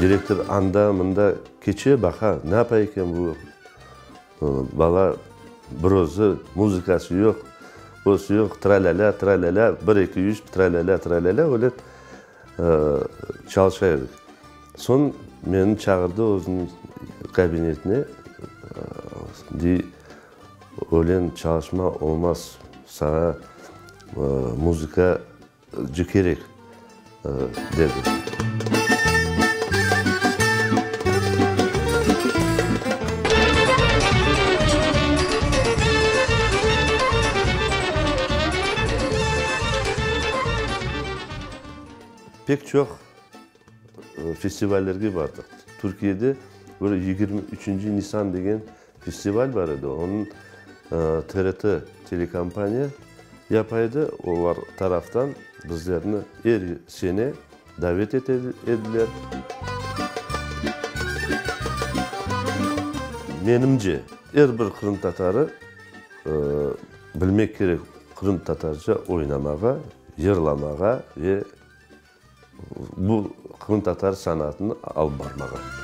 Direktor anda, mında keçe, baqa, ne yapa eken bu bala, bir özü, muzıkası yoq, osı yoq, tra-lâ-lâ, tra-lâ-lâ, bir, eki, üç, tra-lâ-lâ, tra-lâ-lâ, öyle çalışa edik. Soñ meni çağırdı özüniñ kabinetine, dey, Öyle çalışma olmaz, saña muzıkacı kerek, dedi. Pek çoq festivallerge bardıq. Türkiyede bir 23 nisan degen festival bar edi, onıñ TRT telekompaniya yapa edi, olar taraftan bizlerni er sene davet ete ediler. Menimce, er bir qırımtatarı bilmek kerek qırımtatarca oynamağa, yırlamağa ve Bu qırımtatar sanatını alıp barmağa.